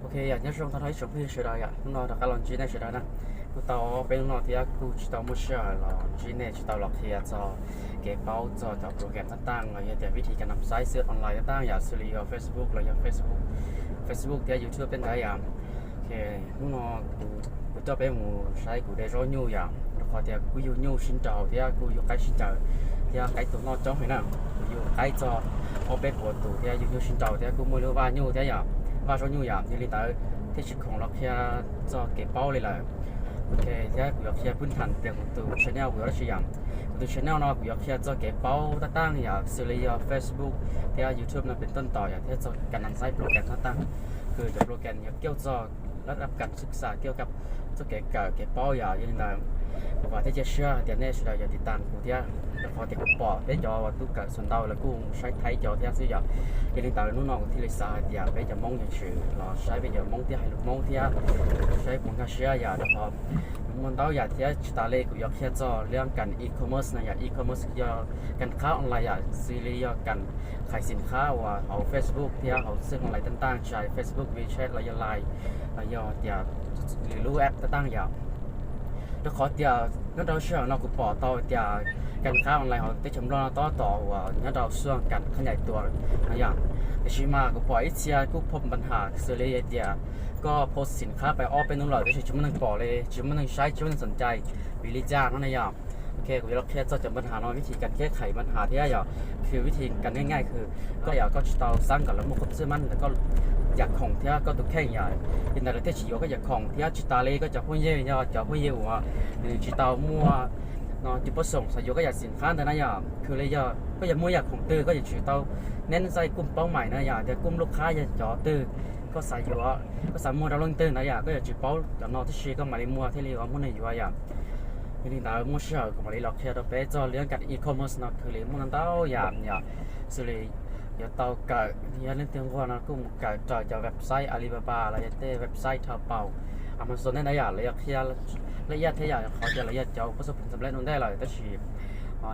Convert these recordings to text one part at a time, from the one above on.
Ok yom, nyob zoo tag nrho ib tsoom phooj ywg sawv daws yom, hnub no rov qab los ntsib nej sawv daws na. Kuj tau ob peb hnub no thiab kuj tsis tau muaj sij hawm los ntsib nej, tsis tau los qhia txog kev paub txog cov program tag tag los yog tias vib thib kas nam xaib xwb online tag tag yom, xws li yog Facebook los yog Facebook, Facebook thiab YouTube tej ntawd yom. Hnub no kuv coj peb mus saib kuv de zaub nyuj yom, rau qhov tias kuv yug nyuj sib nraus thiab kuv yug qaib sib ncaws thiab qaib tuag noj coob heev na. Kuv yug qaib txog ob peb puas tus thiab yug nyuj sib nraus thiab kuj muaj lub vaj nyuj thiab yom, vaj zaub nyuj yom. Yog li ntawd thiaj tsis khoom los qhia txog kev paub li lawm. Ok, thiab kuv yuav qhia pub tham tias kuv tus channel kuv yuav dab tsi yom. Kuv tus channel no kuv yuav qhia txog kev paub tag tag yom, xws li yog Facebook thiab YouTube no pes tuaj ntawd yom, thiab txog kas nam xaib program tag tag, kws cov program yog kiaj txog lab dab kas xwb xav kiaj txog kev kawm kev paub yom. Yog li ntawd kuv vam thiab cia siab hais tias nej sawv daws yuav tiv tas kuv thiab, rau qhov tias kuv pom peb cov uas tub kawm xuas ntau lawv kuj saib Thaib cov thiab xwb yom. Yog li ntawd hnub no kuv thiaj li xav hais tias peb cov Hmoob yuav tsum los saib peb cov Hmoob thiab hais lus Hmoob thiab saib puas nkag siab yom, rau qhov muaj ntau yam thiab tsis tas li kuv yuav qhia txog lub kas e-commerce no yom. E-commerce yog kas qhab online yom, xws li yog kas qhais xim qhab uas hauv Facebook thiab hauv xwb online tag tag, tsis hais Facebook, WeChat los yog Line los yog tias lwm lub app tag tag yom. Rau qhov tias nyob rau sij hawm no kuv pom tau tias kas qhab online hauv teb chaws Nplog no tab tom uas nyob rau xuaj kas qhab nyais tuag no yom. Tiam sis mas kuv pom ib txhia kuj pom npa nham xws li tias koj post xim qhab pais ob peb hnub lawm tab sis tsis muaj neeg pom li, tsis muaj neeg saib, tsis muaj neeg xom cai, vim li cas no na yom. Ok, kuv yuav los qhia txog cov npa nham no, vib thib kas kheb khais npa nham thiab yom, kws vib thib kas nyaj nyaj kws koj yog koj tsis tau xav kom lawv muaj khoom xwb mas ntawm koj yam khoom thiab koj tus kheej yom. Li ntawd lawv thiaj tsis yuav koj yam khoom thiab tsis tas li koj cov phooj ywg yog cov phooj ywg uas nws tsis tau muaj no cwj pab xoom xav yuav koj yam xim qhab ntawd na yom. Kws li yog koj yog muaj yam khoom twg koj yuav tsum tau neb zaj kuj paub mais na yom, tias kuj lub qhab yog cov twg koj xav yuav, koj xav muag rau leej twg ntawd yom, koj yuav tsum paub cov no tib si koj mam li muag thiaj li uas muaj neeg yuav yom. Yog li ntawd muaj sij hawm kuv mam li los qhia rau peb txog lub kas e-commerce no kws li muaj ntau yam yom, xws li yuav tau kawm, yog leej twg nquag no kuj mus kawm raws cov website Alibaba los yog tej website Taobao, Amazon tej ntawd yom, lawv yuav qhia laj iaj thiab yom, qhov tias lawv yog cov pab xub pheej xam lej ua ntej lawm tab sis yog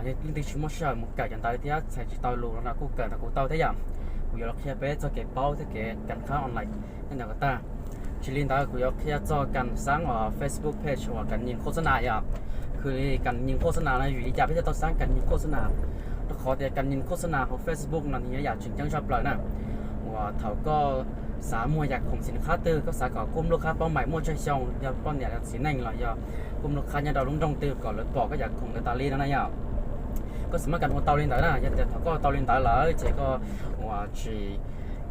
leej twg tsis muaj sij hawm mus kawm cov ntawd thiab txhais tsis tau lus no kuj kawm ntawm kuv tau thiab yom. Kuv yuav los qhia peb txog kev paub thiab kev kas qhab online tej ntawd kom tag. Tsis li ntawd kuv yuav qhia txog kas xaab uas Facebook page uas kas nyim khos xab nas yom. Kws li kas nyim khos xab nas no vim li cas peb thiaj tau xaab kas nyim khos xab nas? Rau qhov tias kas nyim khos xab nas hauv Facebook no nws yog yam tseem ceeb tshaj plaws na. Uas thaum koj xav muag yam khoom xim qhab twg, koj xav kom kuj lub qhab paub mais muaj tsawg xyoo, yog poj niam los txiv neej los yog kuj lub qhab nyob rau lub nroog twg kom lawv pom koj yam khoom ntawd tas li no na yom. Koj xav muaj kas ua tau li ntawd na, yog tias thaum koj ua tau li ntawd lawm ces koj uas tsis,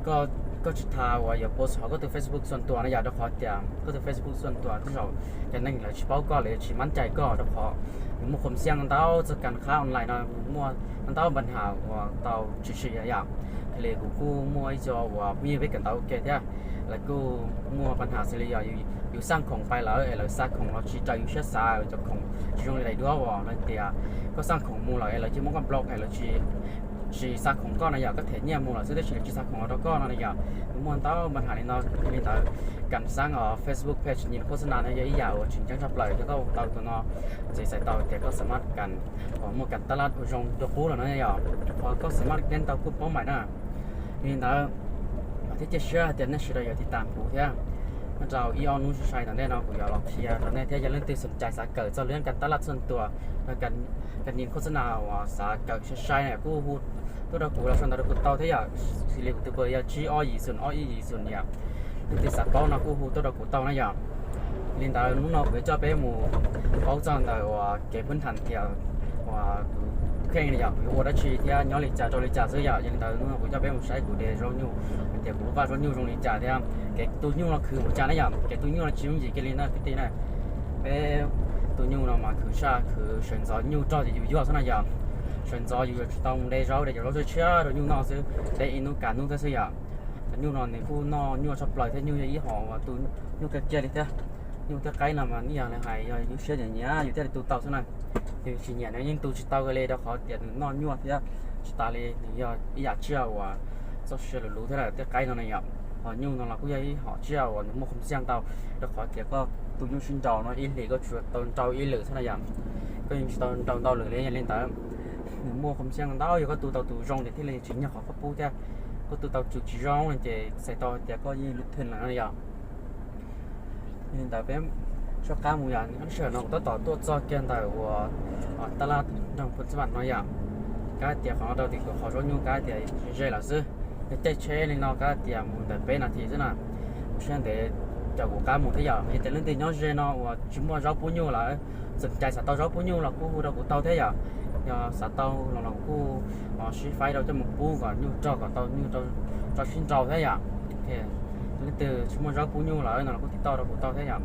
koj tsis tas uas yuav post hauv koj tus Facebook xuam tuam na yom, rau qhov tias koj tus Facebook xuam tuam tej zaum cov neeg lawv tsis paub koj, lawv tsis mab cai koj, rau qhov nws muaj khoom xiaj ntau txog kas qhab online no, nws muaj ntau npa nham uas tau tshwm sim yom. Thiaj li kuv kuj muaj ib co uas phooj ywg peb kawm ntawv ua ke thiab, lawv kuj muaj npa nham xws li yog yus xaj khoom pais lawm es lawv xa khoom los tsis raws yus siab xav, cov khoom tsis zoo li daim duab uas lawv tias koj xaj khoom mus lawm es lawv cia muab koj block es lawv tsis xa khoom koj no yom, koj them nyiaj mus lawm xwb tab sis lawv tsis xa khoom los rau koj no na yom. Nws muaj ntau npa nham li no. Li ntawd kas xaab Facebook page nyim khos xab nas no yog ib yam uas tseem ceeb tshaj plaws, yog koj ua tau tus no ces txhais tau tias koj xav mas kas uas muaj kas tab laj ua zoo dua qub los no yom, qhov koj xav mas kev tau kuj paub mais na. Li ntawd thiab cia siab hais tias nej sawv daws yuav tiv tas kuv thiab. Nyob rau ib ob hnub sai sai tom ntej no kuv yuav los qhia rau nej thiab, yog leej twg xom cai xav kawm txog lub kas tab laj xuam tuam, kas nyim khos xab nas uas xav kawm sai sai na kuj hu tuaj rau kuv los sau ntawv rau kuv tau thiab yom. Xws li kuv tus npawb yog tsib ob yim xoom ob ib yim xoom yom. Leej twg xav paub no kuj hu tuaj rau kuv tau na yom. Li ntawd hnub no kuv yuav coj peb mus paub txog ntawm uas kev pub tham tias uas kuv kheej yom, kuv yuav ua dab tsi thiab nyob li cas rau li cas xwb yom. Yog li ntawd hnub no kuv coj peb mus saib kuv de zaub nyuj hais tias kuv lub vaj zaub nyuj zoo li cas thiab kev tu nyuj no khwv mus cas na yom. Kev tu nyuj no tsis yooj yim kiag li na kwv tij na. Peb tu nyuj no mas khwv saj khwv sawv ntxov nyuj rog ces yus yuag xwb na yom. Sawv ntxov yus yuav tsum tau mus de zaub, de cov zaub tshiab tshiab rau nyuj noj xwb, de ib hnub kav hnub thiab xwb yom. Nyuj no nws kuj noj nyuaj tshaj plaws thiab, nyuj yog ib hom uas tu nyuj kawg kiag li thiab. Nyuj thiab qaib no mas ib yam li hais yog yus siab nyiam nyiam yus thiaj li tu tau xwb na. Yus tsis nyiam nws yeej tu tsis tau li rau qhov tias nws noj nyuaj thiab tsis tas li nws yog ib yam tsiaj uas txoj sia luv luv thiab lawm tej qaib no na yom. Hos nyuj no los kuj yog ib hom tsiaj uas nws muaj khoom xiaj ntau, rau qhov tias koj tu nyuj sib nraus no ib hlis koj tsuas tau nrau ib lwm xwb na yom. Koj yeej tsis tau nrau ntau lwm li. Yog li ntawd nws muaj khoom xiaj ntau, yog koj tu tau tus zoo ces thiaj li tsim nyog qhov koj pub thiab. koj tu tau tswm tsis zoo no ces kuv txhais tau tias koj yeej lub thwm lawm no yom. Yog li ntawd peb soj qab mus yom, lub sij hawm no kuv tab tom tuaj txog kiag ntawm uas taj laj nroog Phu Txab Vam no yom. Kav tias qhov no rau tim kuv qhov zaub nyuj kav tias ze lawm xwb, yog caij tsheb li no kav tias mus ntawm peb nas this xwb na. Kuv siab ntev caum kuv qab mus thiab yom. Yog tias leej twg nyob ze no uas tsis muaj zaub pub nyuj lawm, txawm cais xav tau zaub pub nyuj los kuj hu rau kuv tau thiab yom. Yog xav tau los los kuv kuj sib faib rau coj mus pub kom nyuj rog kom tau nyuj rau sib nrau thiab yom. Leej twg tsis muaj zaub pub nyuj lawm no los kuj tiv tauj rau kuv tau thiab yom.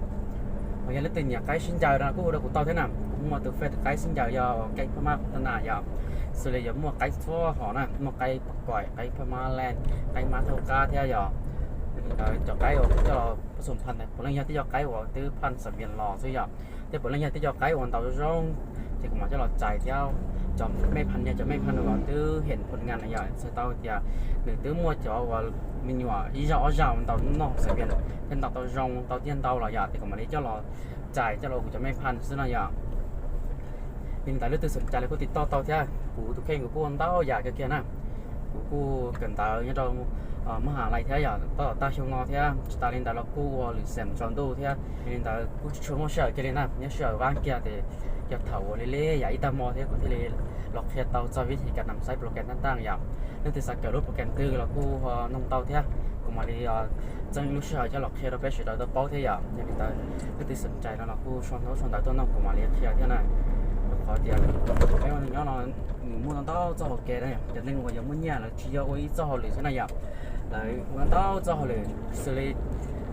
Ho yog leej twg nyiam qaib sib ncaws no kuj hu rau kuv tau thiab na. Kuv muaj tus fej qaib sib ncaws yog Kev Phab Mab Pha Tha Nas yom. Xws li yuav muaj qaib txhua hom na, muaj qaib Pab Koim, qaib Phab Mab Leej, qaib Mab Thaub Qab thiab yom. Li ntawd cov qaib uas kuv coj los pab xum phas ntawd puav leej yog tib co qaib uas twb phaj xam vias los xwb yom. Thiab puav leej yog tib co qaib uas ntaus zoo zoo, ces kuv mam coj los txais thiab. Cov mej phas niag cov mej phas no los twb hem phoo ngas na yom, txhais tau tias nws twb muaj cov uas me nyuam ib zaug ob zaug ntaus noj xam vias thiab ntaus tau zoo tau tiag ntau los yom, ces kuv mam li coj los txais coj los kuv cov mej phas xwb no yom. Li ntawd leej twg xom cai los kuj tiv tauj tau thiab. Kuv tus kheej kuv kuj ua ntau yam kiag kiag na. Kuv kuj kawm ntawv nyob rau mab has lais thiab yom, tab tom tag xyoo no thiab. Tsis tas li ntawd los kuj ua lwm xeem tsaus ntuj thiab. Li ntawd kuj tsis tshua muaj sij hawm kiag li na, nyob sij hawm vab kiag ces yog thaum uas li li yam ib tag hmo thiab kuv thiaj li los qhia tau txog vib thim kas nam xaiv program tab ntaj yom. Leej twg xav kawm lub program twg los kuj noog tau thiab, kuv mam li txeeb lub sij hawm coj los qhia rau peb sawv daws tau paub thiab yom. Yog li ntawd leej twg xom cai no los kuj sau ntawv sau ntawv tuaj noog kuv mam li qhia thiab na. Rau qhov tias peb ua neeg nyob no nws muaj ntau ntau txoj hauv kev na, cov neeg uas yuav muaj nyiaj lawv tsis yog ua ib txoj hauj lwm xwb na yom, lawv ua ntau txoj hauj lwm. Xws li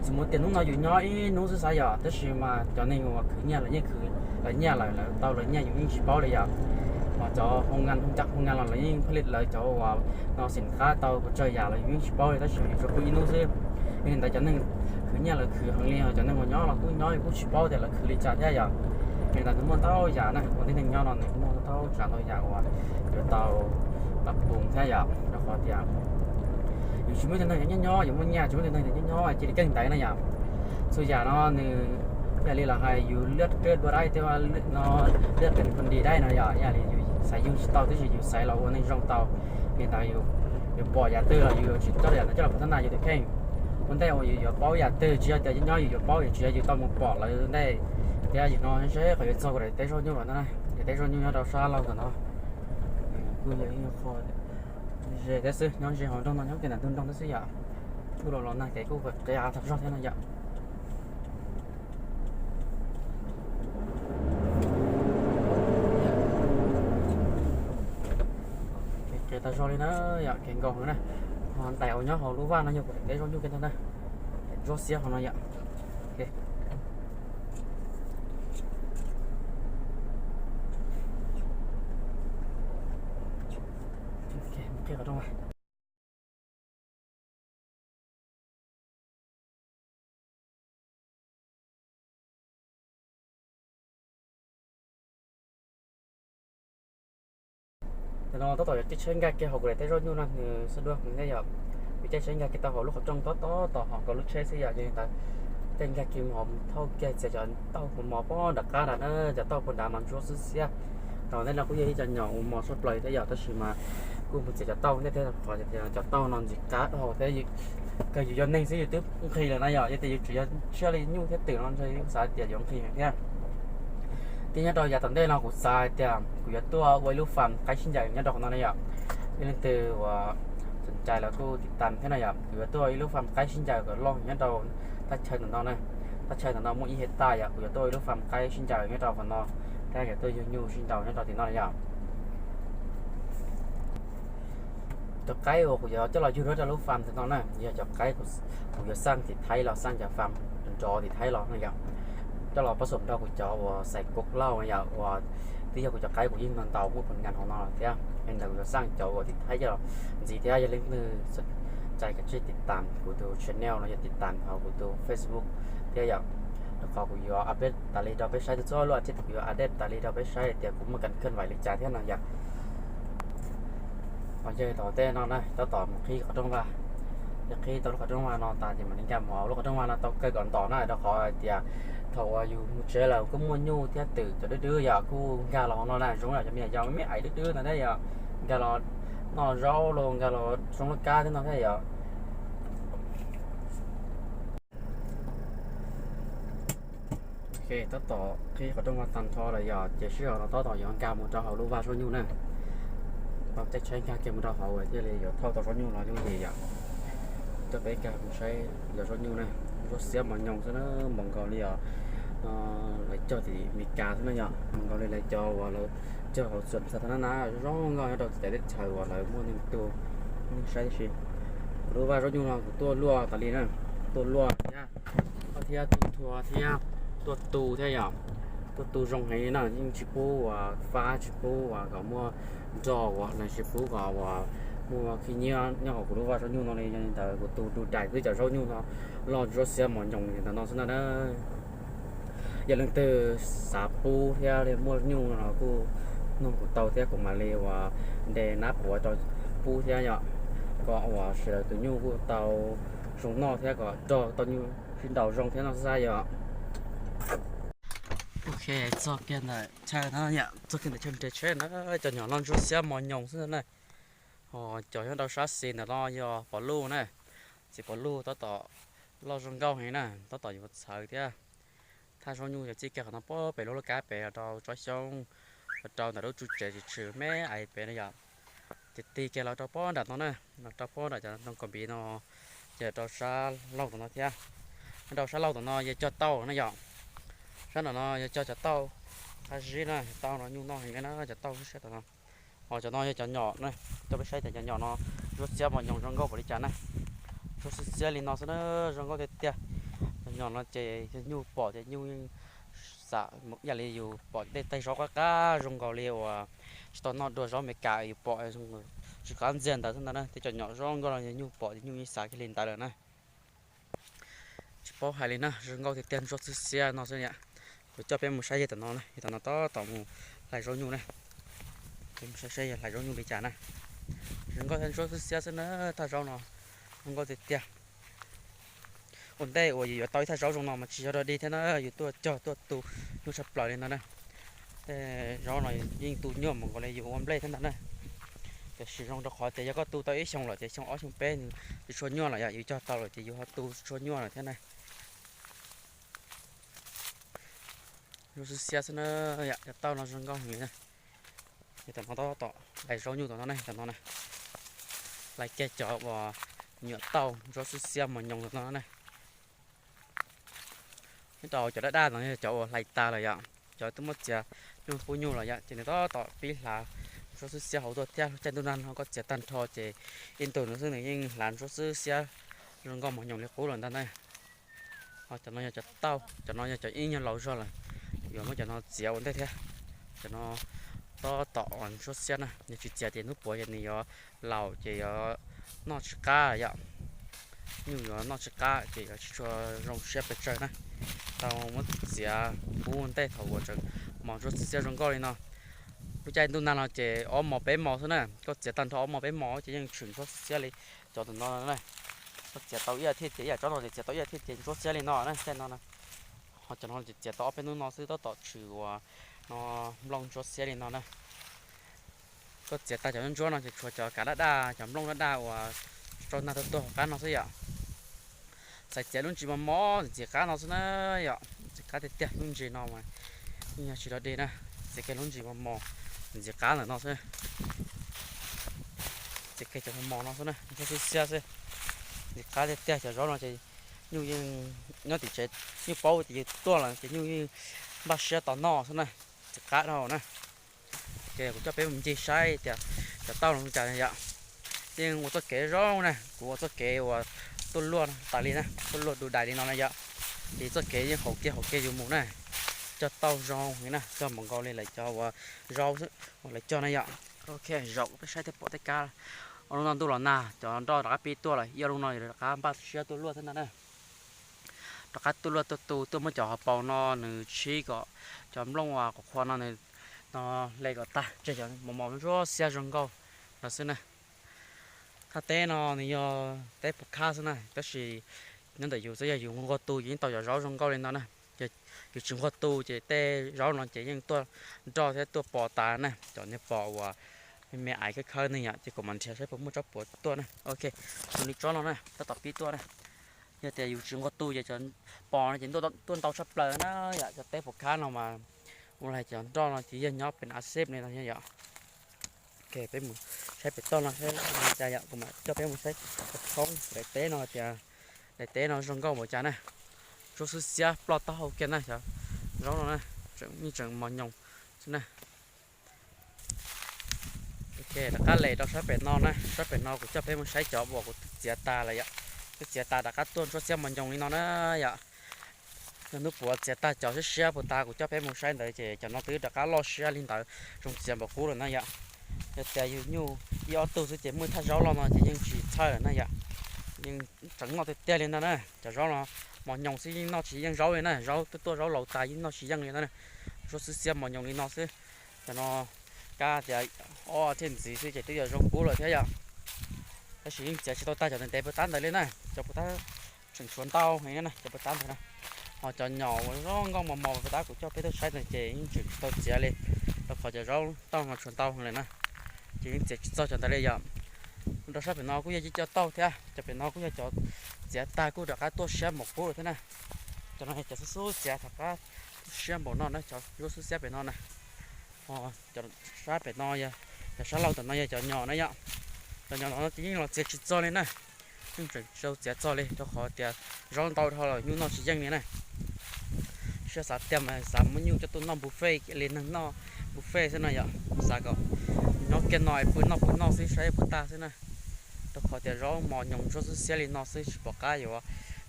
txhais tau tias hnub no yus nyob ib hnub xwb xav yom, tab sis mas cov neeg uas khwv nyiaj lawv yeej khwv lawv nyiaj lawm, lawv tau lawv nyiaj yus yeej tsis paub li yom. Mas cov hoo ngas hoo caj hoo ngas los lawv yeej pha li lawv cov uas no xim qab tau pes tsawg yam los yus yeej tsis paub li, tab sis yus tsuas pw ib hnub xwb. Yog li ntawd cov neeg khwv nyiaj lawv khwv heev li, cov neeg uas nyob los kuj nyob kuj tsis paub tias lawv khwv li cas thiab yom. Yog li ntawd nws muaj ntau yam na, ua tib neeg nyob no nws muaj ntau tsav ntau yam uas yuav tau pab pum thiab yom, rau qhov tias yus tsis muaj ib tug neeg nyob nyob yuav muaj nyiaj, tsis muaj ib tug neeg nyob nyob cia li keej ntev na yom. Txhua yam no nws ib yam li lawv hais yus lwj dua dai thiab no, lwj pees phoos dis dai no yom, ib yam li yus xaiv yug tsis tau tab sis yus xaiv los ua neeg zoo tau. Li ntawd yus pom yam twg los yus yuav tsum coj yam ntawd coj los pab tag nrho yus tus kheej. Ua ntej uas yus yuav paub yam twg tsis yog tias nyob yus yuav paub, yus tsis yog yus tau mus pom lawv ntej. Thiab yus no seb qhov yuav txog kuv daim teb zaub nyuj los ntag na, daim teb zaub nyuj nyob rau sab laug ntawm no. Kuj yog ib qho ze thiab xwb, nyob ze hauv nroog no nyob kiag ntawm ntug nroog thiab xwb yom. Kuj los los nag kev kuj qia tag zog thiab no yom. Kev qia tag zog li na yom, kev nkaus na. Ho daim uas nyob hauv lub vaj no yog kuv daim teb zaub nyuj kiag ntag na. Daim zaub xiab hauv no yom. Ntawm no tab tom yuav caij tsheb nkag kiag hauv kuv daim teb zaub nyuj no nws xub duaj thiab yom. Kuv caij tsheb nkag kiag tau hauv lub qhov rooj tob tob tom hauv nkaus lub tsheb xwb yom, yog li ntawd caij nkag kiag mus hauv thauj kiag txiav cov tauj mos mos pog nram qab nrad na, cov tauj puag nrad mas ntsuab xwb xiab. Rau ntej no kuj yog ib co nyom uas mos sab plaws thiab yom, tab sis mas kuj mus txiav cov tauj ntej thiab qhov tias cov tauj no ntxim qab dhau thiab. Kawg yus yog neeg xwb yus twb nqhis lawm na yom, yog tias yus tseem yog tsiaj li nyuj thiab twm no ntshe xav tias yuav nqhis heev thiab. Thiab nyob rau yav tom ntej no kuv xav hais tias kuv yuav tuaj ua ib lub fam qaib sib ncaws nyob rau qhov no na yom. Yog leej twg uas sov cai los kuj tiv tam thiab na yom, kuv yuav tuaj ua ib lub fam qaib sib ncaws kom loj nyob rau thaj chaw ntawm no na. Thaj chaw ntawm no muaj ib hej taj yom, kuv yuav tuaj ua ib lub fam qaib sib ncaws nyob rau qhov no, thiab yuav tuaj yug nyuj sib ncaws nyob rau tim no na yom. Cov qaib uas kuv yuav coj los yug rau lub fam ntawm no na yog cov qaib kuv yuav xaj tim Thaib los, xaj cov fam nrov tim Thaib los na yom, coj los pab xum rau kuv cov uas xaiv kaum lauj na yom, uas twb yog kuv cov qaib kuv yeej ntaus muaj phoos ngas hauv no thiab. Yog li ntawd kuv yuav xaj cov uas tim Thaib coj los ntxiv thiab. Yog leej twg sov cai kav tsij tiv tam kuv tus channel los yog tiv tam hauv kuv tus Facebook thiab yom, rau qhov kuv yuav update tas li rau peb saib, txhua lub as thiv kuv yuav update tas li rau peb saib tias kuv muaj kam khwv vais li cas thiab no yom. Ho yog tom ntej no na tab tom mus qhib qhov rooj vag, yog qhib tau lub qhov rooj vag no tas ces mam li nkag mus hauv lub qhov rooj vag no tau kawg kom ntom na, rau qhov hais tias thaum uas yus mus tsev lawm kuj muaj nyuj thiab twm cov dwb dwb yom, kuj nkag los hauv no na zoo yam cov me nyuam yaus me me ais dwb dwb ntawd thiab yom, nkag los Noj zaub los nkag los zoo lub kab thiab no thiab yom. Ok, tab tom qhib qhov rooj vag tag nrho lawm yom, ces sij hawm no tab tom yuav nkag mus rau hauv lub vaj zaub nyuj na. Tau caij tsheb nkag kiag mus rau hauv thiaj li yuav thauj tau zaub nyuj no yooj yim yom. Coj peb nkag mus saib yog zaub nyuj na, zaub xiab mos nyoos xwb na, npaum nkaus li os, lawv cog tim Meskas xwb na yom, npaum nkaus li lawv cov uas lawv cog hauv txuas txha tha na na, zoo nkauj nyob rau txawv teb chaws uas lawv muaj neeg tu, muaj neeg saib tib si. Kuv lub vaj zaub nyuj no kuv tuaj luaj tas li na, tuaj luaj thiab, thiab tuaj nthua thiab, tuaj tu thiab yom. Tuaj tu zoo heev li na, yeej tsis pub uas fab, tsis pub uas kom muaj nrog uas, tsis pub kom uas muaj khib nyiab nyob hauv kuv lub vaj zaub nyuj no li. Yog li ntawd kuv tu du dais xwb cov zaub nyuj no loj zaub xiab mos nyoos li ntawm no xwb ntag na. Yog leej twg xav pub thiab li muaj nyuj no los kuj noog kuv tau thiab, kuv mam li uas ntes nab puav rau pub thiab yom, kom uas sawv daws tus nyuj kuj tau zoo noj thiab kom rog tau nyuj sib nraus zoo thiab no xwb yom. Ok, txog kiag ntawm chaw no yom, txog kiag ntawm chaw nres tsheb na, cov nyom loj zaub xiab mos nyoos xwb na. Ho cov nyob rau sab xis ntawm no yog pov luj na, txiv pov luj tab tom loj zoo nkauj heev na, tab tom yuav txhawv thiab. Thaj zaub nyuj yog txij kiag qhov no pem lub laj kab pem rau tsob xyoob, rau ntawm lub tsu tsev tshwm tshwm me ais pem na yom. Ces tig kiag los rau pob nram no na, los rau pob nram cov ntoo kos npiv no, ces rau sab laug tom no thiab. Rau sab laug tom no yog cog tauj na yom. Sab nram no yog cog cov tauj qab zib na, tauj no nyuj noj heev na, cov tauj siab tom no. Ho cov no yog cov nyom na, coj peb saib tias cov nyom no zaub xiab mos nyoos zoo nkauj npaum li cas na. Zaub xiab xiab li no xwb na, zoo nkauj tiag tiag. Cov nyom no ces yog nyuj pom ces nyuj yeej xam ib yam li yus pom tej taig zaub qab qab zoo nkaus li uas tsis tau noj dua zaub Meskas yus pom tsis qab ntxiag ntawd xwb ntag na. Tej cov nyom zoo nkauj no yog nyuj pom ces nyuj yeej xav kiag li ntawd lawm na. Tsis paub hais li na, zoo nkauj tiag tiag, zaub xiab xiab no xwb yom. Kuv coj peb mus saib yog tom no na, yog tom no tab tom mus hlais zaub nyuj na. Peb mus saib saib yog hlais zaub nyuj li cas na. Zoo nkauj thiab, zaub xiab xiab xwb na, thaj zaub no zoo nkauj tiag tiag. Ua ntej uas yus yuav tau ib thaj zaub zoo no mas tsis yog dog dig thiab na, yus tuaj cog tuaj tu nyuaj tshaj plaws li ntag na. Tej zaub no yeej tu nyuaj mus nkaus li yus ua nplej thiab ntag na. Tiam sis zoo rau qhov tias yog koj tu tau ib xyoo lawm ces xyoo ob xyoo peb nws tsis tshua nyuaj lawm yom, yus cog tau lawm ces yus ho tu tsis tshua nyuaj lawm thiab na. Zoo xiab xiab xwb na, yom, cov tauj no zoo nkauj heev na. Yog tom no tab tom hlais zaub nyuj tom no ne, tom no na. Hlais kiag cov uas nyuam tauj zaub xiab xiab mos nyoos tom no ne. Nyob rau cov daj daj no yog cov uas hlais tas lawm yom, cov twb muab txiav nyuj pub nyuj lawm yom, ces nws tab tom pib hlav zaub xiab xiab hauv tuaj thiab. Lub caij ntuj nag no koj txiav tag nrho ces ib ntus no xwb nws yeej hlav zaub xiab xiab zoo nkauj mos nyoos li qub lawm ntag na. Ho cov no yog cov tauj, cov no yog cov ib nyuag laus zog lawm, yuav muab cov no txiav ua ntej thiab. Cov no tab tom uas zaub xiab na, yog tsis txiav ces hnub puav ces nws yuav laus ces yuav noj tsis qab yom. Nyuj yuav noj tsis qab ces yuav tsis tshua zoo siab pes tsawg na. Tau muab txiav pub ua ntej thaum uas tseem mos zaub xiab xiab zoo nkauj li no. Lub caij ntuj nag no ces ob mos peb mos xwb na, koj txiav tag nrho ob mos peb mos ces yeej tshwm zaub xiab li cov tom no na. Koj txiav tau ib as thiv ces ib yam tsob no ces txiav tau ib as thiv ces zaub xiab li no na, caij no na. Ho cov no ces txiav tau ob peb hnub no xwb tab tom tshwm uas no nplooj zaub xiab li no na. Koj txiav tag cov ntsuab no ces tshuav cov kav daj daj, cov nplooj daj daj uas tsau nag tuag tuag hauv qab no xwb yom. Txais txiav lub ntsis mos mos ntxim qab no xwb na yom, ntxim qab tiag tiag lub ntsis no mas yeej yog tsis dog dig na. Txiav kiag lub ntsis mos mos ntxim qab ntawm no xwb. Txiav kiag cov mos mos no xwb na, zaub xiab xiab xwb. Ntxim qab tiag tiag, cov zaub no ces nyuj yeej nyob tim tsev, nyuj paub tias yus tuaj lawm ces nyuj yeej npaj siab tos noj xwb na. Ntxim qab dhau na. Ces kuv coj peb mus ncig saib tias cov tauj no cas yom. Yeej ua txoj kev zoo na, kuv ua txoj kev uas tuaj luaj tas li na, tuaj luaj du dais li no na yom. Ces txoj kev yeej haum kiag haum kiag yus mus na. Cog tauj zoo li na, cog npaum nkaus li lawv cov uas zaub xwb uas lawv cog na yom. Ok, zaum peb saib thiaj pom tej kab. Ob lub no ntuj los nag, cov nroj rov qab pib tuaj lawm, ib ob lub no rov qab npaj siab tuaj luaj thiab ntag na. Rov qab tuaj luaj tuaj tu, tuaj muab cov hauv paus no nws tshib kom cov nplooj uas qhuav qhuav no nws no hle kom tag, tseg cov mos mos ntsuab xiab zoo nkauj no xwb na. Thaj teb no nws yog teb puas khab xwb na, tab sis nyob ntawm yus xwb, yog yus nquag tu yus yeej tau cov zaub zoo nkauj li no na. Yus tsis nquag tu ces tej zaub no ces yeej tuaj nroj thiab tuaj pos tas na, cov niag pos uas Me me aiv khawb khawb ne yom, ces kuv mam nrhiav saib puas muaj tsob puav tuaj na. Ok, tus li tsob no na, tab tom pib tuaj na. Yog tias yus tsis nqua tu ces cov pos no ces tuaj ntau tshaj plaws na yom. Cov teb puas khab no mas, ua li cov nroj no ces yog nyob pem a xep li no yom. Ok, peb mus saib pem toj no saib li cas yom, kuv mam coj peb mus saib cov thoob daim teb no tias daim teb no zoo nkauj npaum cas na. Zaub xwb xiab ploj taub hau kiag na, cov zaub no na, tseem yeej tseem mos nyoos xwb na. Ok, rov qab les rau sab pem no na, sab pem no kuv coj peb mus saib cov uas kuv twb txiav tas lawm yom. Twb txiav tas rov qab tuaj ntsuab xiab mos nyoos li no na yom. Yog hnub puav txiav tag cov siab siab puas tas kuv coj peb mus saib ntawd ces cov no twb rov qab loj siab li ntawd zoo txiav npaum qub lawm na yom. Yog tias yus nyuj ib ob tug xwb ces muaj thaj zaub loj no ces yeej tsis txhawj lawm na yom. Yeej tseem noj tiag tiag li ntag na. Cov zaub no mos nyoos xwb yeej noj tsis yeej zaub li na, zaub twb tuaj zaub laus tas yeej noj tsis yeej li ntag na. Zaub xwb xiab mos nyoos li no xwb. Cov no kab tias ob thiaj ntxiv xwb ces twb yuav zoo kub lawm thiab yom. Tab sis yeej txiav tsis tau tag cov ntev ntev puas tab ntawd li na, cov puas tab tseem tshuav ntau heev na, cov puas tab ntawd na. Ho cov nyom uas zoo nkauj mos mos puas tab kuv coj peb tuaj saib ntawd ces yeej tseem tsis tau txiav li, rau qhov cov zaub tauj no tshuav ntau heev lawm na. Ces yeej txiav tsis txog cov ntawd li yom. Rau sab pem no kuj yog ib co tauj thiab, cov pem no kuj yog cov txiav tag kuj rov qab tuaj siab npaum qub lawm thiab na. Cov no yog cov xub xub txiav rov qab tuaj siab npaum no na, cov zaub xwb xiab pem no na. Ho cov sab pem no yog, cov sab laug tom no yog cov nyom na yom. Cov nyom no ces yeej los txiav tsis txog li na. Yeej tseem tsis tau txiav txog li rau qhov tias zaub ntau dhau lawm nyuj noj tsis yeej li na. Siab xav tiag mas xav muab nyuj coj tuaj noj buffet li neeg noj buffet xwb no yom. Xav kom nyob kiag no es pw noj pw noj xwb saib puas tag xwb na. Rau qhov tias zaub mos nyoos zaub xwb xiab li no xwb tsis pom qab yuav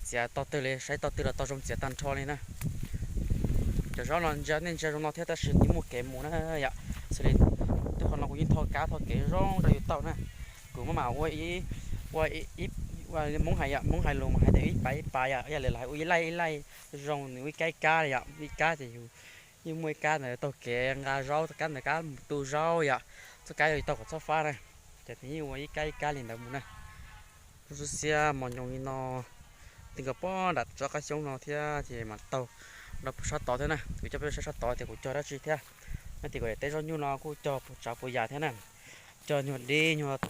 txiav tog twg li, saib tog twg los tau zoo txiav tag nrho li na. Cov zaub no ntsia nej ntsia zoo no thiab tab sis yeej muaj kev mus na yom. Xws li tej qhov no kuv yeej tho kab tho kev zoo rau yus tau na. Kuv muab mas ua ib, ua ib, Hmoob hais yom, Hmoob hais lus mas hais tias ib pas ib pas yom, yog lawv hais ua ib laij ib laij zoo nws ua ib kab ib kab li yom, ib kab ces yus yeej muaj ib kab ntawd taug kev nqa zaub, txoj kab ntawd kab mus tu zaub yom, txoj kab yog yus tau kom txhob fab na, ces nws yeej ua ib kab ib kab li ntawd mus na. Lub xwb xiab mos nyoos li no, ti nkaus pob nram tsob qab xyoob no thiab ces mam taug rau sab tod thiab na. Kuv coj peb saib sab tod tias kuv cog dab tsi thiab, no tias kuv daim teb zaub nyuj no kuj cog puas tsav puas yam thiab na. Cog nyuag dib, nyuag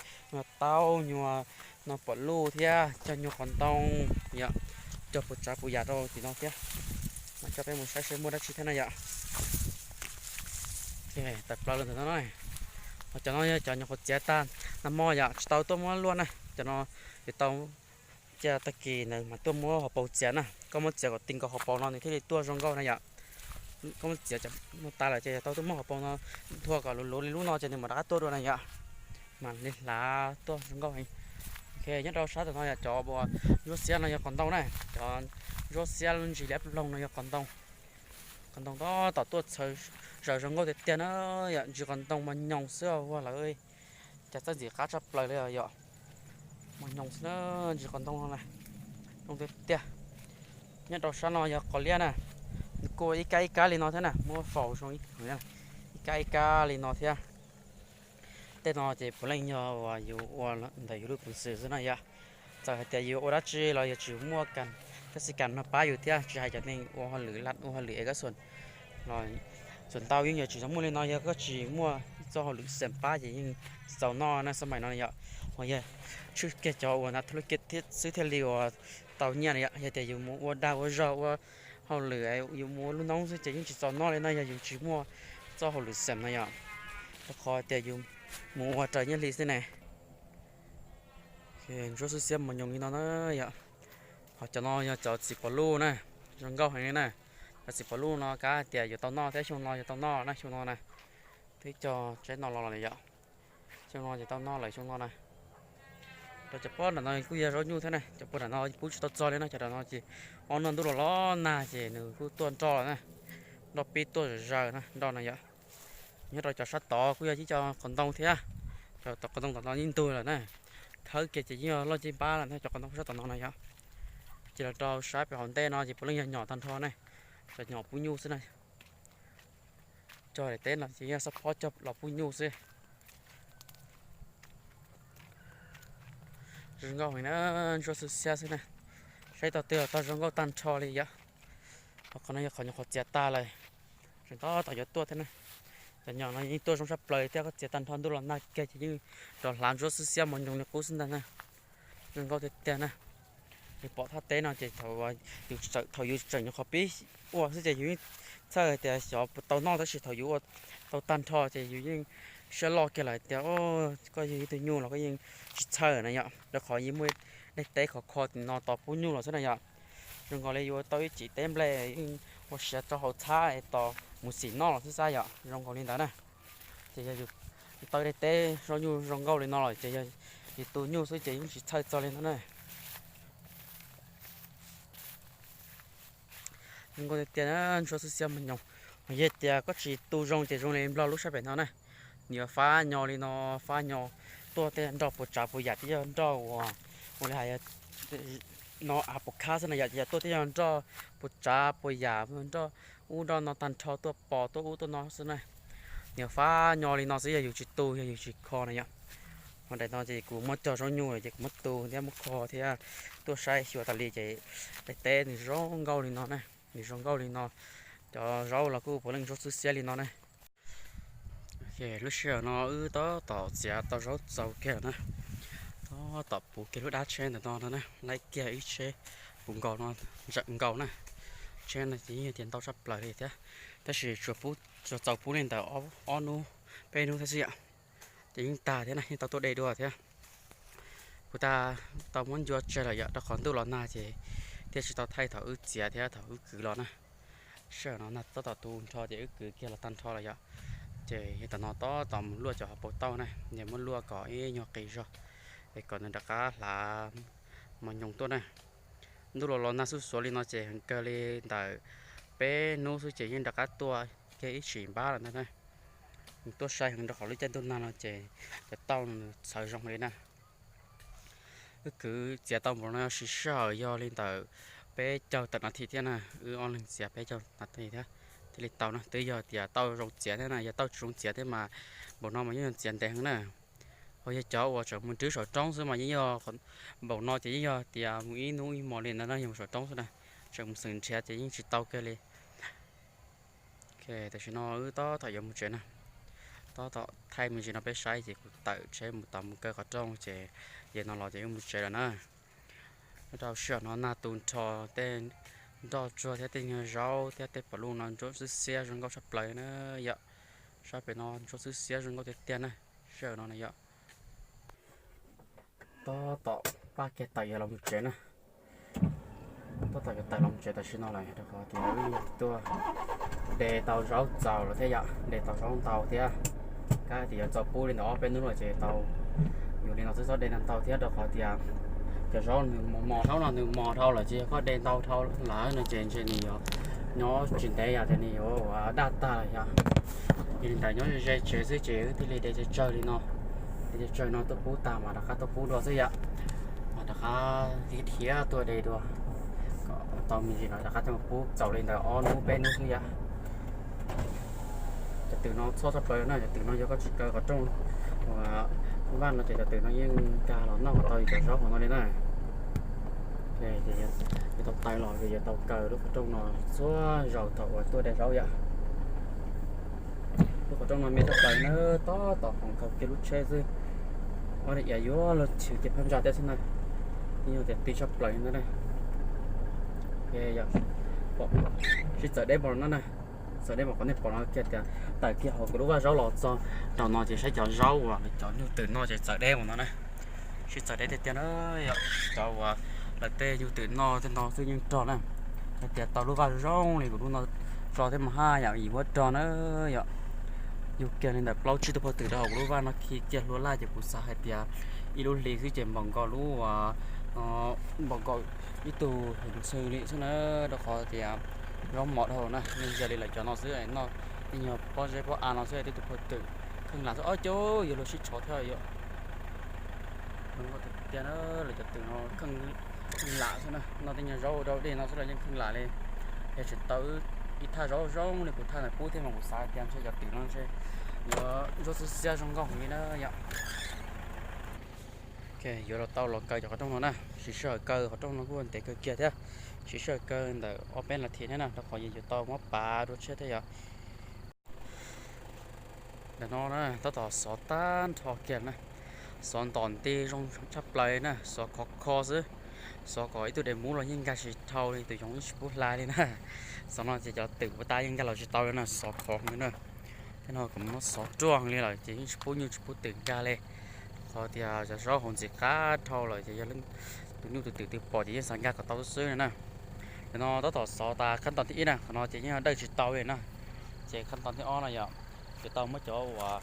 taub, nyuag no pom luj thiab cog nyuag qos ntoo yom, cog puas tsav puas yam rau tim no thiab. Mas coj peb mus saib seb muaj dab tsi thiab na yom. Tawm plaws los ntawm no na. Ho cov no yog cov nyuam qhuav txiav tag nag hmo yom, tsis tau tuaj muab luaj na. Cov no yuav tau cia tag kis ntawd mas tuaj muab hauv paus txiav na. Koj muab txiav kom ti nkaus hauv paus no nws thiaj li tuaj zoo nkauj na yom. Koj muab txiav cov no tas lawm ces yuav tau tuaj muab hauv paus no nthua kom luv luv li lub no ces nws mam rov qab tuaj dua na yom. Mam li hlav tuaj zoo nkauj heev. Ok, nyob rau sab tom no yog cov uas ntsuab xiab no yog qos ntoo na. Cov ntsuab xiab ntsis liab ploog no yog qos ntoo. Qos ntoo tab tom tuaj txhawv zaws zoo nkauj tiag tiag na yom. Ntsis qos ntoo mos nyoos xwb ua lawv cas txawj ntxim qab tshaj plaws li yom. Mos nyoos xwb na, ntsis qos ntoo no na, zoo tiag tiag. Nyob rau sab no yog qos liab na, nws kuj ib kab ib kab li no thiab na, muab faus zoo ib kab ib kab li no thiab. Tej no ces puav leej yog uas yus ua ntawm yus lub peev xwm xwb na yom. Txawm hais tias yus ua dab tsi los yus tsis muaj kas, cov xi kas no pab yus thiab, tsis hais cov neeg ua hauj lwm laj ua hauj lwm es kab xum los txuas ntau yeej yuav tsis tau muaj li no, yog koj tsis muaj txoj hauj lwm xeem pab ces yeej tsis txaus noj na xab maim no yom. Ho yog tshwj kiag cov uas nav thu lub kiv xwb thiaj li uas tau nyiaj na yom. Yog tias yus mus ua dag ua zog ua hauj lwm, yus mus ua lub noob xwb ces yeej tsis txaus noj li no yog yus tsis muaj txoj hauj lwm xeem no yom. Rau qhov tias yus mus ua raws nyiaj hli xwb ne. Ntsuab xwb xiab mos nyoos li no na yom. Ho cov no yog cov txiv pos luj na, zoo nkauj heev li na. Cov txiv pos luj no kav tias yuav tau noj thiab, xyoo no yuav tau noj na, xyoo no na. Twb cog tsaib no los lawm yom. Xyoo no ces tau noj lawm xyoo no na. Rau cov pob nram no kuj yog zaub nyuj thiab na, cov pob nram no pub tsis tau txog li na, cov nram no ces ob noj ntuj los los nag ces nws kuj tuaj nroj na. Nroj pib tuaj zaws na, nroj no yom. Nyob rau cov sab tod kuj yog ib co qos ntoo thiab. Cov qos ntoo tom no yeej ntug lawm na. Khawb kiag ces yeej yog loj ceg npab lawm na, cov qos ntoo sab tom no na yom. Ces los rau sab pem hauv ntej no ces puav leej yog nyom tag nrho na. Cov nyom pub nyuj xwb na. Cog daim teb no ces yog xob phob cog los pub nyuj xwb. Zoo nkauj heev na, ntsuab xwb xiab xwb na. Saib tog twg los tog zoo nkauj tag nrho li yom. Ho qhov no yog qhov nyuam qhuav txiav tag lawm, tseem tab tom yuav tuaj thiab na. Cov nyom no yeej tuaj zoo tshaj plaws thiab, koj txiav tag nrho ntuj los nag kiag ces yeej rov hlav ntsuab xwb xiab mos nyoos li qub xwb ntag na. Zoo nkauj tiag tiag na. Yus pom thaj teb no ces thaum yus tseem nyuam qhuav pib ua xwb ces yus yeej txhawj tias xyov puas tau noj, tab sis thaum yus ua tau tag nrho ces yus yeej siab loj kiag lawm tias koj yog ib tug nyuj los koj yeej tsis txhawj na yom, rau qhov yeej muaj daim teb khov kho tim no tos pub nyuj los xwb na yom. Zoo nkaus li yus ua tau ib chim teb nplej yeej ua siav rau hauv txhab es tos mus xim noj los xwb xwb yom, zoo nkaus li ntawd na. Ces yog yus tau daim teb zaub nyuj zoo nkauj li no los ces yog yus tu nyuj xwb ces yeej tsis txhawj txog li ntawd na. Zoo nkauj tiag tiag na, ntsuab xwb xiab mos nyoos. Yog tias koj tsis tu zoo ces zoo li nplog lub sab pem no na, nws yuav fab nyo li no, fab nyo tuaj tej nroj puas tsav puas yam, tej yog nroj uas ua li hais no av puas khab xwb na yom, ces yog tuaj tej yog nroj puas tsav puas yam, nroj ub nroj no tag nrho tuaj pos tuaj ub tuaj no xwb na. Nws yuav fab nyo li no xwb yog yus tsis tu, yog yus tsis kho na yom. Ho daim no ces kuv muab cog zaub nyuj lawm ces kuv muab tu thiab muab kho thiab tuaj saib xyuas tas li ces daim teb nws zoo nkauj li no na, nws zoo nkauj li no. Cov zaub los kuj puav leej ntsuab xwb xiab li no na. Lub sij hawm no wb tab tom txiav tau zaub txaus kiag na, tab tom puv kiag lub dab tsheb ntawm no no na, laib kiag ib tsheb puv nkaus no, ntsawm nkaus na. Tsheb no ces yeej yog tias ntau tshaj plaws li thiab, tab sis tsuas pub, tsuas txaus pub li ntawm ob hnub peb hnub thiab xwb yom. Ces yeej tag thiab na, yeej tau tuaj de dua thiab. Kuv tau muab ncua tseg lawm yom, rau qhov ntuj los nag ces thiaj tsis tau thaij thaum wb txiav thiab thaum wb kwv los na. Sij hawm no nag tab tom tu nrho ces wb kwv kiag los tag nrho lawm yom. Ces yog tam no tab tom mus luaj cov hauv paus tauj na, ces muab luaj kom ib nyuag qis zog es kom nws rov qab hlav mos nyoos tuaj na. Ntuj los los nag xuj xuav li no ces heev kawg li, ntawm peb hnub xwb ces yeej rov qab tuaj kiag ib tsim npab lawm ntag na. Nws tuaj sai heev rau qhov lub caij ntuj nag no ces cov tauj nws txhawv zoo li na. Wb kwv txiav tau npaum no siv sij hawm yog li ntawm peb caug tawm nas this thiab na, wb ob leeg txiav peb caug nas this thiab thiaj li tau na. Twb yog tias tauj zoo txiav thiab na, yog tauj tsis zoo txiav thiab mas npaum no mas yeej zoo txiav ntev heev na. Ho yog cov uas tseem mus rwb saum roob xwb mas yeej yog, npaum no ces yeej yog tias mus ib hnub ib hmos li ntawd na, yog mus saum roob xwb na, tseem mus xeem nrhiav ces yeej tsis tau kiag li. Tam sim no wb tab tom yuav mus tsev na, tab tom thaij me ntsis no peb saib ces kuv tawm tsheb mus tod mus kaw qhov rooj ces yog no los ces wb mus tsev lawm na. Nyob rau sij hawm no nag tu nrho tej nroj tsuag thiab tej nyuag zaub thiab tej pam luj no ntsuab xwb xiab zoo nkauj tshaj plaws na yom. Sab pem no ntsuab xwb xiab zoo nkauj tiag tiag na, sij hawm no na yom. Tab tom pab kiag tawm yuav los mus tsev na. Tab tom yuav tawm los mus tsev tam sim no lawm rau qhov tias wb tuaj de tau zaub txaus lawm thiab yom, de tau zaub ntau thiab. Kab tias yuav txaus pub li ntawm ob peb hnub lawm ces tau yus li no xwb txhob de ntau thiab rau qhov tias cov zaub nws mos mos dhau no, nws mos dhau lawm ces yog koj de ntau dhau lawm no ces ntshe nws yuav nyob tsis ntev yom, ces nws yuav ua daj tag lawm yom. Yog li ntawd nyob ze tsev xwb ces wb thiaj li de tsawg tsawg li no, de tsawg tsawg no tuaj pub tag mas rov qab tuaj pub dua xwb yom. Mas rov qab dhia dhia tuaj de dua kom tau me ntsis no rov qab tuaj pub txaus li ntawm ob hnub peb hnub xwb yom. Cov twm no txhob txhob plaws na, cov twm no yog koj tsis kaw qhov rooj uas vaj no ces cov twm no yeej nkag los noj kom tau yus cov zaub hauv no li na. Ces yuav tau taw los ces yuav tau kaw lub qhov rooj no txhua zaus thaum uas tuaj de zaub yom. Lub qhov rooj no me tshaj plaws na, tab tom hloov kaus kiag lub tsheb xwb. Ob daim iav yuav luag chwv kiag phab ntsa thiab xwb na. Yeej yog tias ti tshaj plaws ntawd na. Sib txawm deb npaum no na, txawm deb npaum qhov nej pom no kiag tias tawm kiag hauv kuv lub vaj zaub los txog nraum no ces saib cov zaub uas cov nyuj twm noj ces txawm deb npaum no na. Sib txawm deb tiag tiag na, yog cov uas lawv tej nyuj twm noj tej no xwb yeej rog na. Hais tias tau lub vaj zoo li kuv lub no tso thiab mas haj yam yim huab rog na yom. Yug kiag li ntawm plaub tsib tug phau twm rau hauv kuv lub vaj no khi kiag hlua laj ces kuv xav hais tias ib lub hli xwb ces npaum nkaus lub uas npaum nkaus ib tug heev ntxhw li xwb na, rau qhov tias zaub mos dhau na, yeej yog li lawv cov no xwb noj, yeej yog pob zeb pob av no xwb, twb tus phau twm kheej lam xwb, ob cov yuav luag sib tshov thiab yom. Zoo nkauj tiag tiag na, lawv cov twm no kheej lam xwb na, noj tej nyuag zaub rau dej no xwb los yeej kheej lam li. Yog tseem tau ib thaj zaub zoo li kuv thaj ntawm pub thiab mas kuv xav tias ntshe cov twm no ntshe yuav ntsuab xwb xiab zoo nkauj heev li na yom. Yuav los tau los kaw cov qhov rooj no na, siv sij hawm kaw qhov rooj no kuj ntev kawg kiag thiab, siv sij hawm kaw ntawm ob peb nas this thiab na, rau qhov yuav tau muab pav dua tshiab thiab yom. Ntawm no na tab tom xov tag nrho kiag na, xov ntom nti zoo tshaj plaws na, xov khov kho xwb, xov kom ib tug daim muv los yeej nkag tsis dhau li, tus yoov yeej tsis pub hla li na. Xov no ces cov twm puas ta yeej nkag los tsis tau li na, xov khov heev li na. Tej no kuv muab xov ruaj heev li lawm ces yeej tsis pub nyuj tsis pub twm nkag li. Qhov tias cov zaub hauv ntxim qab dhau lawm ces yog tus nyuj tus twm twg pom ces yeej xav nkag kom tau xwb na. Ntawm no tab tom xov tas khab ntoo thib ib na, qhov no ces yeej dawj tsis tau li na. Ces khab ntoo thib ob no yog yuav tau muab cov uas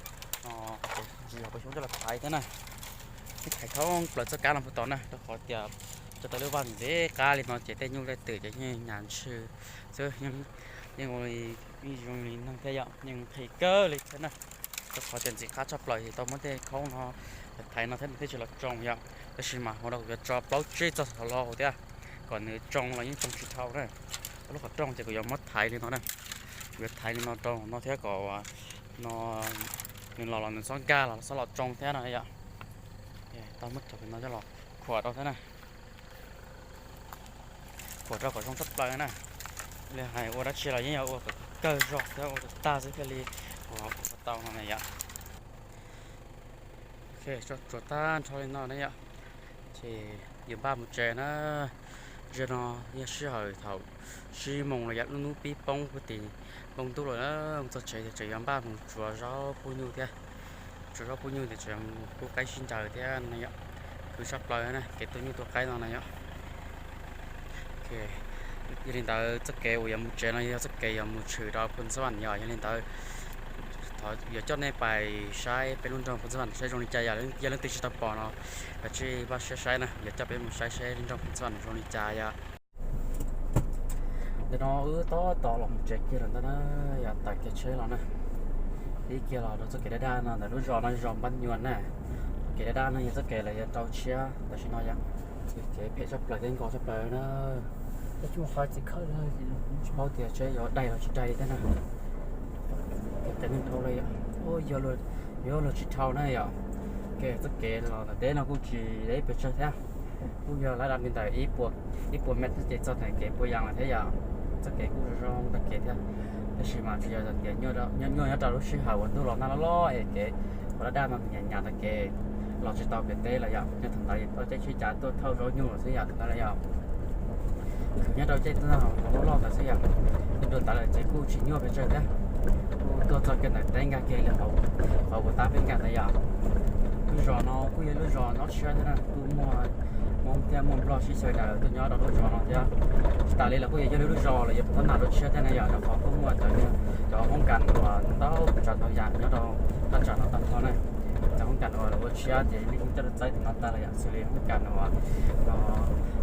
ntsis yog pua xyoob coj los thaiv thiab na. Ib thaiv thoob plaws txoj kab no puag tod na, rau qhov tias tso tau lub vaj ntxim qab li no ces tej nyuj tej twm ces yeej nyas ntshis xwb, yeej ua li yeej zoo li neeg thiab yom, yeej nqhis kawg li thiab na. Rau qhov tias ntxim qab tshaj plaws ces tau muab tej khoob no thaiv no thiab nws thiaj tsis los tsoo yom. Tab sis mas hauv no kuv yuav tso plaub tsib txoj xov los thiab, kom nws tsoo los yeej tsoo tsis dhau na. Lub qhov rooj ces kuv yuav muab thaiv li no na, kuv yuav thaiv li no rau no thiab kom no nws los los nws txhob nkag los txhob los tsoo thiab no yom. Tau muab cov no coj los khuam rau thiab na, khuam rau kom zoo tshaj plaws na. Li hais ua dab tsi los yeej yog ua kom kawg zog thiab ua kom tag xwb thiaj li ua tau no na yom. Tso tsuav tag nrho li no na yom, ces yuav npaj mus tsev na. Zaum no yog sij hawm thaum tsib moos los yog lub hnub pib poob puag tim npoo ntuj lawm na, mus txog tsev ces tseem yuav npaj mus tsuav zaub pub nyuj thiab. Tsuav zaub pub nyuj ces tseem mus pub qaib sib ncaws thiab no yom. Khwv tshaj plaws na kev tua nyuj tua qaib no na yom. Yog li ntawd txoj kev uas yuav mus tsev no yog txoj kev yuav mus tshwm rau Phu Ntxwj Vam yom. Yog li ntawd thov yuav coj nej pais saib peb lub nroog Phu Ntxwj Vam saib zoo li cas yom. Yog leej twg tsis tau pom no kav tsij npaj siab saib na, yuav coj peb mus saib saib lub nroog Phu Ntxwj Vam zoo li cas yom. Ntawm no wb tab tom los mus tsev kiag lawm ntag na, yog tawm kiag tsheb los na. Pib kiag los rau txoj kev daj daj no ntawm lub zos no zos Npab Nyuam na. Kev daj daj no yog txoj kev lawv yuav rau tshiab tam sim no yom. Kev phem tshaj plaws thiab nkos tshaj plaws na. Tsis paub tias tsheb yuav daig los tsis daig li thiab na. Kev qias neeg dhau li yom. Yuav luag tsis dhau na yom. Kev txoj kev los ntawm teb no kuj tsis deb pes tsawg thiab, kuj yog lab dab li ntawm ib puas mev xwb ces txog ntawm kev Puas Yas lawm thiab yom. Txoj kev kuj zoo zoo tag kev thiab, tab sis mas tsuas yog tias nyuaj nyob rau lub sij hawm uas ntuj los nag loj loj es kev ua dab daj no nyas nyas tag kev los tsis tau pem teb lawm yom. Nyob thaum ntawd tau caij tsheb cav tuaj thauj zaub nyuj lawm xwb yom, thaum ntawd lawm yom. Khwv nyob rau caij tuaj loj loj ntawd xwb yom. Tuaj dua ntawd lawm ces kuj tsis nyuaj pes tsawg thiab, kuj tuaj txog kiag ntawm teb nkag kiag li qhov uas tab peb nkag ntawd yom. Lub zos no kuj yog lub zos nyob tshiab thiab na, kuj muaj Hmoob thiab muaj Nplog sib xyaw daws tuaj nyob rau lub zos no thiab. Tsis tas li los kuj yog yog lub zos los yuav thab nas rau tshiab thiab na yom, rau qhov kuj muaj cov Hmoob Kas uas ntau tsav ntau yam nyob rau thaj tsam no tag nrho na. Cov Hmoob Kas uas lawv ua tshiab ces nej kuj coj tuaj txawb tim no tag los yom, xws li Hmoob Kas uas no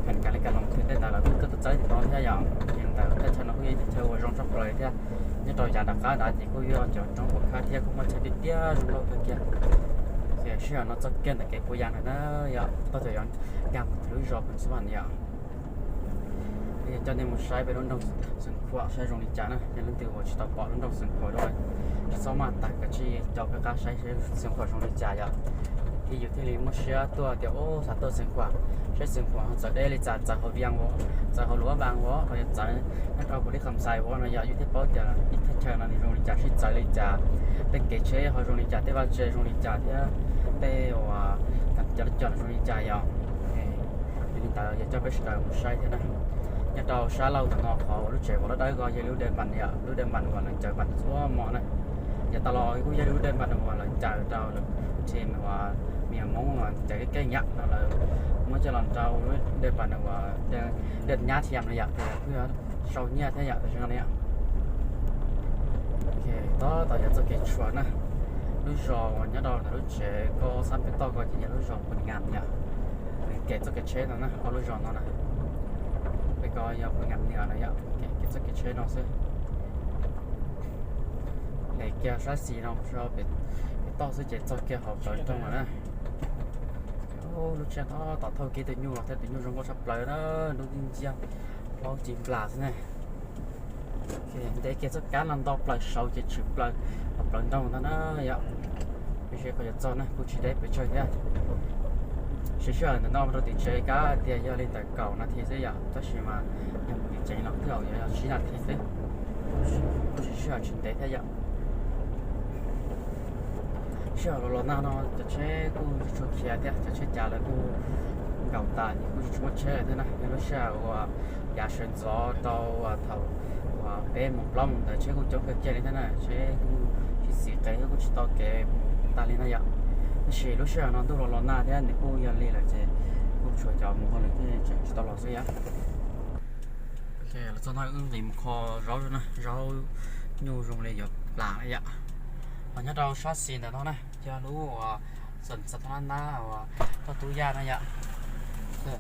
Pheem Kas li Kas Loos Thwm tej ntawd lawv kuj coj tuaj txawb tim no thiab yom. Yog li ntawd thaj chaw no kuj yog ib thaj chaw uas zoo tshaj plaws thiab. Nyob rau yav nram qab ntawd ces kuj yog cov roob puas khab thiab kuj muaj chaw tiaj tiaj zoo nkauj kawg kiag. Sij hawm no txog kiag ntawm kev Puas Yas ntawd na yom, toj cov yuav nkag mus tim lub zos Phoos Xab Vam yom. Coj nej mus saib peb lub nroog Xeev Khuam saib zoo li cas na. Yog leej twg uas tsis tau pom lub nroog Xeev Khuam dua, tsis txhob maj tawm, kav tsij caum peb qab saib saib Xeev Khuam zoo li cas yom. Thiaj yus thiaj li muaj siab tuaj tias, ub, xav tuaj Xeev Khuam, saib Xeev Khuam txawv deb li cas, txawv hauv Vias Vas, txawv hauv Luam Vas Vas los yog txawv nyob rau Pus Lis Kham Xais Vas no yom, yus thiaj paub tias ib thaj chaw no nws zoo li cas, sib txawv li cas, tej kev tsheb ho zoo li cas, tej vaj tse zoo li cas thiab tej uas cov laj cos no zoo li cas yom. Yog li ntawd yog coj peb sawv daws mus saib thiab na. Nyob rau sab laug ntawm no qhov uas lub tsev uas dawb dawb ko yog lub dej npas yom, lub dej npas uas lawv ncaws npas txhua hmo na. Yav tas los kuj yog lub dej npas uas lawv ncaws rau lawv tsev uas me nyuam Hmoob uas ncaws keej keej yom, no lawv muab coj los rau lub dej npas uas dej nyab thiam no yom, ces kuj yog sau nyiaj thiab yom, tam sim no na yom. Tab tom yog txoj kev tshuam na, lub zos uas nyob rau ntawm lub tsev ko sab pem toj ko ces yog lub zos Pus Ngam yom. Kev txoj kev tsheb no na, ob lub zos no na, pem ko yog Pus Ngam Niam no yom, kev txoj kev tsheb no xwb. Es kiag sab xis no rau pem toj xwb ces txog kiag hauv plawv nroog lawm na. Lub tsheb tab tom thauj kiag tus nyuj los thiab, tus nyuj zoo nkauj tshaj plaws na, ntub ntij nciab, plaub ci nplas xwb ne. Nce kiag txoj kab no nto plaws saud ces tshwm plaws hauv plawv nroog ntag na yom. Peb seb qhov yuav txog na, kuj tsis deb pes tsawg thiab. Siv sij hawm ntawm no rau tim tsev kav tias yog li ntawm kaum nas this xwb yom, tab sis mas yog mus tim tsev no twb yog tsib nas this xwb. Kuj siv sij hawm tsis ntev thiab yom. Sij hawm los los nag no cov tsheb kuj tsis tshua khiav thiab, cov tsheb cav lawv kuj nkaum tas ces kuj tsis tshua muaj tsheb lawm thiab na. Yog lub sij hawm uas yav sawv ntxov rau thaum uas peb moos plaub moos ntawd tsheb kuj coob kawg kiag li thiab na, tsheb kuj tsis txis qev thiab kuj tsis tau kev mus tag li na yom. Tab sis lub sij hawm no ntuj los los nag thiab nws kuj yog li lawm ces kuj tshuav cov mus hauj lwm thiab tseem tsis tau los xwb yom. Los txog no wb nqis mus kho zaub na, zaub nyuj zoo li yuav plam na yom. Los nyob rau sab xis ntawm no na yog lub uas xas thab nab nab uas toj tub yaj na yom.